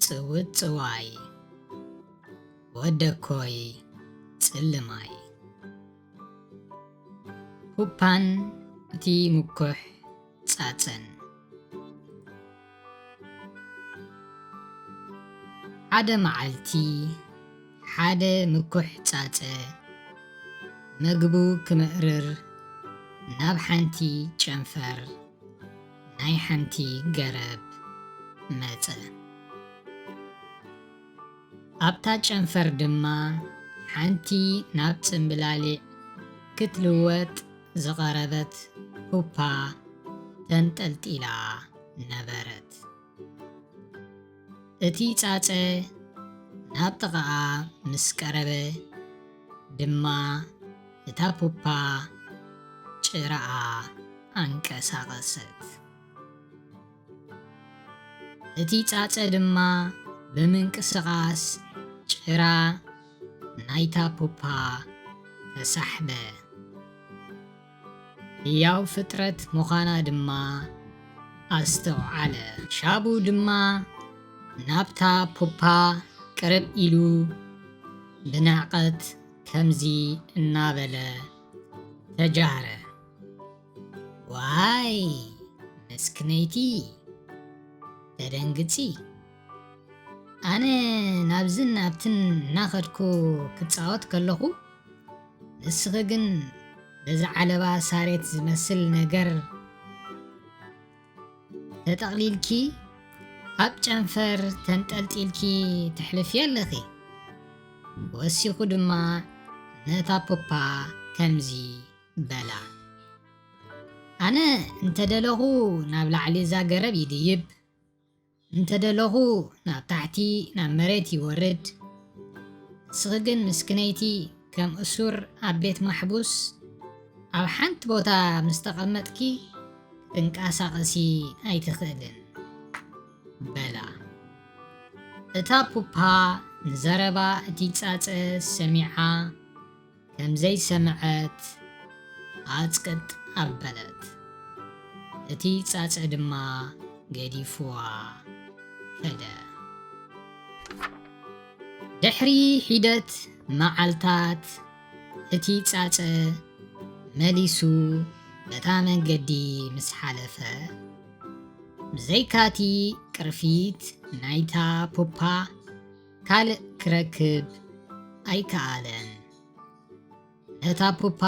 ጽውጽዋይ፣ ወደኮይ፣ ጽልማይ። ፑፓን እቲ ምኩሕ ጻጸን። ሓደ መዓልቲ፣ ሓደ ምኩሕ ጻጸ መግቡ ክምእርር ናብ ሓንቲ ጨንፈር ናይ ሓንቲ ገረብ መጸ። ኣብታ ጨንፈር ድማ ሓንቲ ናብ ጽምብላሊዕ ክትልወጥ ዝቐረበት ፑፓ ተንጠልጢላ ነበረት። እቲ ጻጸ ናብ ጥቓኣ ምስ ቀረበ ድማ እታ ፑፓ ጭራኣ ኣንቀሳቐሰት። እቲ ጻጸ ድማ ብምንቅስቓስ ጭራ ናይታ ፑፓ ተሳሕበ። ህያው ፍጥረት ምዃና ድማ ኣስተውዓለ። ሻቡ ድማ ናብታ ፑፓ ቅርብ ኢሉ ብንዕቐት ከምዚ እናበለ ተጃህረ። ዋይ፣ ምስክነይቲ፣ ተደንግጺ። ኣነ ናብዝን ናብትን እናኸድኩ ክጻወት ከለኹ፣ ንስኺ ግን በዚ ዓለባ ሳሬት ዝመስል ነገር ተጠቕሊልኪ ኣብ ጨንፈር ተንጠልጢልኪ ትሕልፊ ኣለኺ። ወሲኹ ድማ ነታ ፑፓ ከምዚ በላ። ኣነ እንተደለኹ ናብ ላዕሊ እዛ ገረብ ይድይብ፣ እንተደለኹ ናብ ታሕቲ ናብ መሬት ይወርድ። ንስኺ ግን ምስክነይቲ ከም እሱር ኣብ ቤት ማሕቡስ ኣብ ሓንቲ ቦታ ምስ ተቐመጥኪ ክትንቀሳቐሲ ኣይትኽእልን በላ። እታ ፑፓ ንዘረባ እቲ ጻጸ ሰሚዓ ከም ዘይሰምዐት ኣጽቅጥ ኣበለት። እቲ ጻጸ ድማ ገዲፍዋ ከደ። ድሕሪ ሒደት መዓልታት እቲ ጻጸ መሊሱ በታ መንገዲ ምስ ሓለፈ፣ ብዘይካቲ ቅርፊት ናይታ ፑፓ ካልእ ክረክብ ኣይከኣለን። ነታ ፑፓ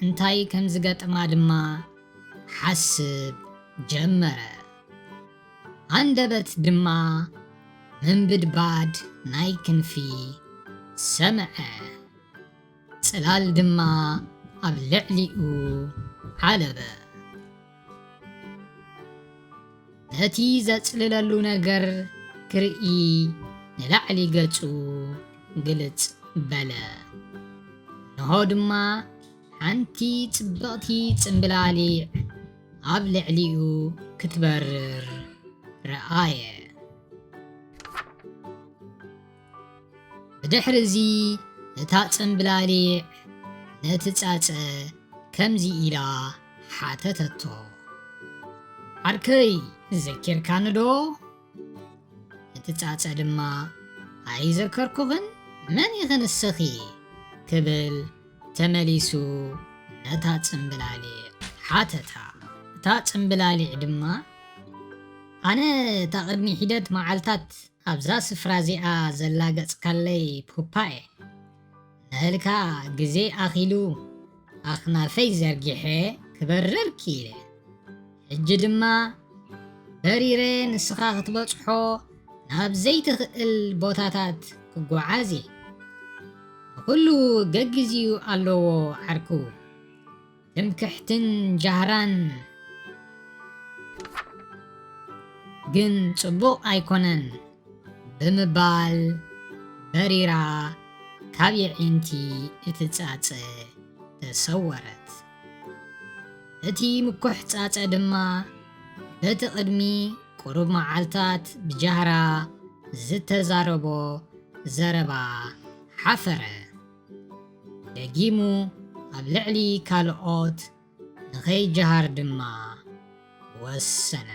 እንታይ ከም ዝገጠማ ድማ ሓስብ ጀመረ። ሃንደበት ድማ ምንብድባድ ናይ ክንፊ ሰምዐ። ጽላል ድማ ኣብ ልዕሊኡ ዓለበ። ነቲ ዘጽልለሉ ነገር ክርኢ ንላዕሊ ገጹ ግልጽ በለ። እንሆ ድማ ሓንቲ ጽብቕቲ ጽምብላሊዕ ኣብ ልዕሊኡ ክትበርር ረኣየ። ብድሕርዚ እታ ጽምብላሊዕ ነቲ ጻጸ ከምዚ ኢላ ሓተተቶ፣ ዓርከይ፣ ዘኪርካኒ ዶ? እቲ ጻጸ ድማ፣ ኣይዘከርኩኽን፣ መን ኢኺ ንስኺ? ክብል ተመሊሱ ነታ ጽምብላሊዕ ሓተታ። እታ ጽምብላሊዕ ድማ፣ ኣነ እታ ቅድሚ ሒደት መዓልታት ኣብዛ ስፍራ እዚኣ ዘላገጽካለይ ፑፓ እየ። ንህልካ ግዜ ኣኺሉ ኣኽናፈይ ዘርጊሐ ክበርር ክኢለ። ሕጂ ድማ በሪረ ንስኻ ክትበጽሖ ናብ ዘይትኽእል ቦታታት ክጓዓዝ እየ። ንኹሉ ገጊዚኡ ኣለዎ ዓርኩ። ትምክሕትን ጃህራን ግን ጽቡቕ ኣይኮነን ብምባል በሪራ ካብ የዒንቲ እቲ ጻጸ ተሰወረት። እቲ ምኩሕ ጻጸ ድማ በቲ ቅድሚ ቁሩብ መዓልታት ብጃህራ ዝተዛረቦ ዘረባ ሓፈረ። ደጊሙ ኣብ ልዕሊ ካልኦት ንኸይጀሃር ድማ ወሰነ።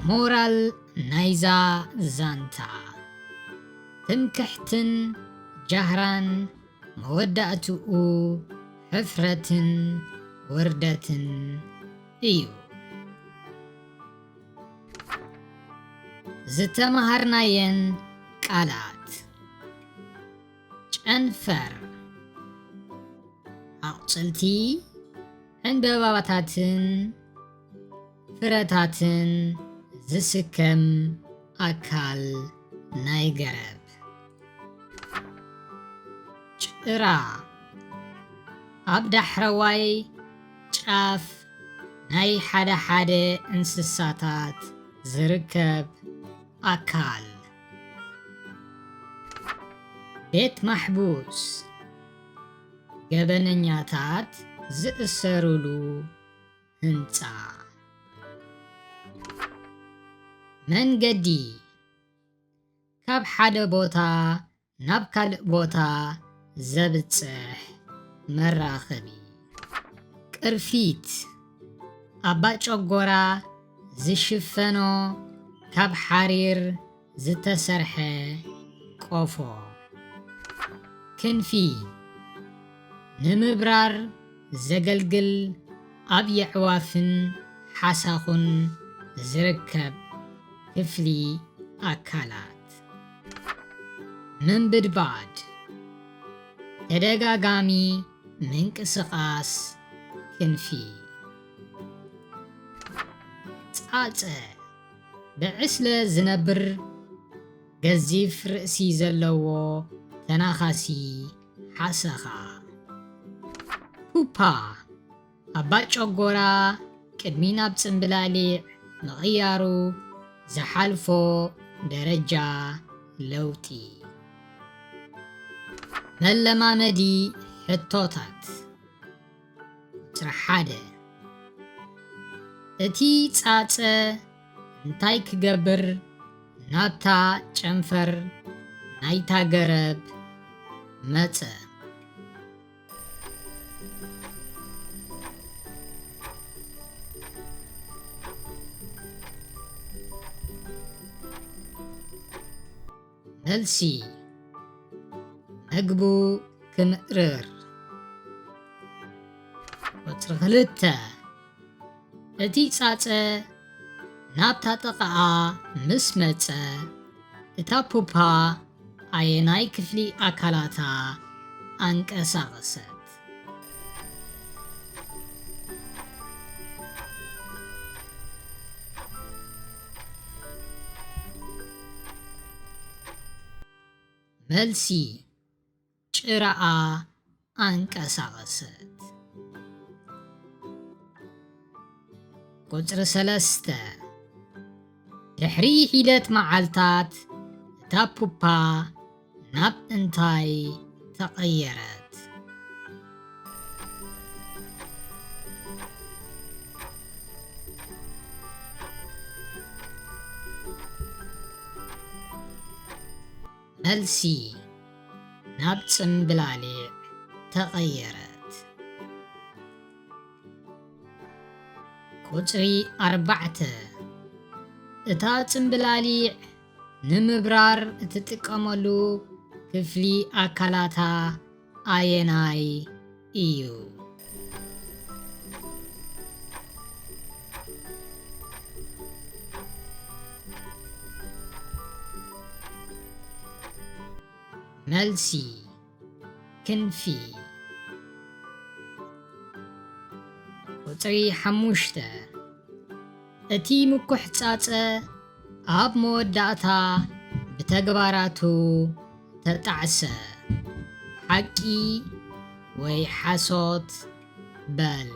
ሞራል ናይዛ ዛንታ፣ ትምክሕትን ጃህራን መወዳእትኡ ሕፍረትን ውርደትን እዩ። ዝተመሃርናየን ቃላት፣ ጨንፈር፣ ኣቑጽልቲ፣ ዕንበባታትን ፍረታትን ዝስከም ኣካል ናይ ገረብ። ጭራ፣ ኣብ ዳሕረዋይ ጫፍ ናይ ሓደ ሓደ እንስሳታት ዝርከብ ኣካል። ቤት ማሕቡስ፣ ገበነኛታት ዝእሰሩሉ ህንጻ። መንገዲ፣ ካብ ሓደ ቦታ ናብ ካልእ ቦታ ዘብጽሕ መራኸቢ። ቅርፊት፣ ኣባጨጎራ ዝሽፈኖ ካብ ሓሪር ዝተሰርሐ ቆፎ። ክንፊ፣ ንምብራር ዘገልግል ኣብ የዕዋፍን ሓሳኹን ዝርከብ ክፍሊ ኣካላት። ምንብድባድ፣ ተደጋጋሚ ምንቅስቓስ ክንፊ። ጻጸ፣ ብዕስለ ዝነብር ገዚፍ ርእሲ ዘለዎ ተናኻሲ ሓሰኻ። ፑፓ፣ ኣባጨጎራ ቅድሚ ናብ ጽምብላሊዕ ምቕያሩ ዝሓልፎ ደረጃ ለውጢ። መለማመዲ ሕቶታት። ቁጽሪ ሓደ፣ እቲ ጻጸ እንታይ ክገብር ናብታ ጨንፈር ናይታ ገረብ መጸ? መልሲ፣ መግቡ ክምእርር። ቁጽሪ ክልተ፣ እቲ ጻጸ ናብታ ጥቓኣ ምስ መጸ፣ እታ ፑፓ ኣየናይ ክፍሊ ኣካላታ ኣንቀሳቐሰት? መልሲ፣ ጭራኣ ኣንቀሳቐሰት። ቁጽሪ ሰለስተ፣ ድሕሪ ሒደት መዓልታት እታ ፑፓ ናብ እንታይ ተቐየረት? መልሲ፣ ናብ ጽምብላሊዕ ተቐየረት። ቁጽሪ ኣርባዕተ፣ እታ ጽምብላሊዕ ንምብራር እትጥቀመሉ ክፍሊ ኣካላታ ኣየናይ እዩ? መልሲ፣ ክንፊ። ቁጽሪ ሓሙሽተ፣ እቲ ምኩሕ ጻጸ ኣብ መወዳእታ ብተግባራቱ ተጣዕሰ። ሓቂ ወይ ሓሶት በል።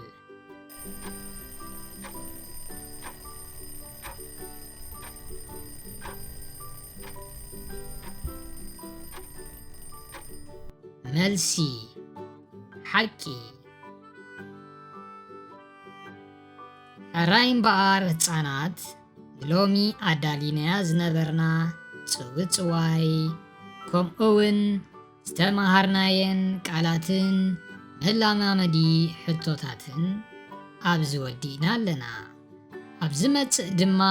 መልሲ፣ ሓቂ። ሕራይ እምበኣር ህጻናት፣ ንሎሚ ኣዳሊናያ ዝነበርና ጽውጽዋይ፣ ከምኡ እውን ዝተመሃርናየን ቃላትን መላማመዲ ሕቶታትን ኣብዚ ወዲእና ኣለና። ኣብ ዝመጽእ ድማ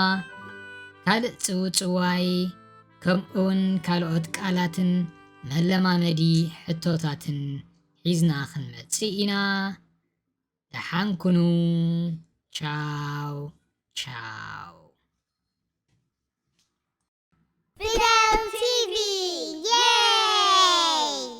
ካልእ ጽውጽዋይ ከምኡውን ካልኦት ቃላትን መለማመዲ ሕቶታትን ሒዝና ክንመጽእ ኢና። ደሓን ኩኑ። ቻው ቻው።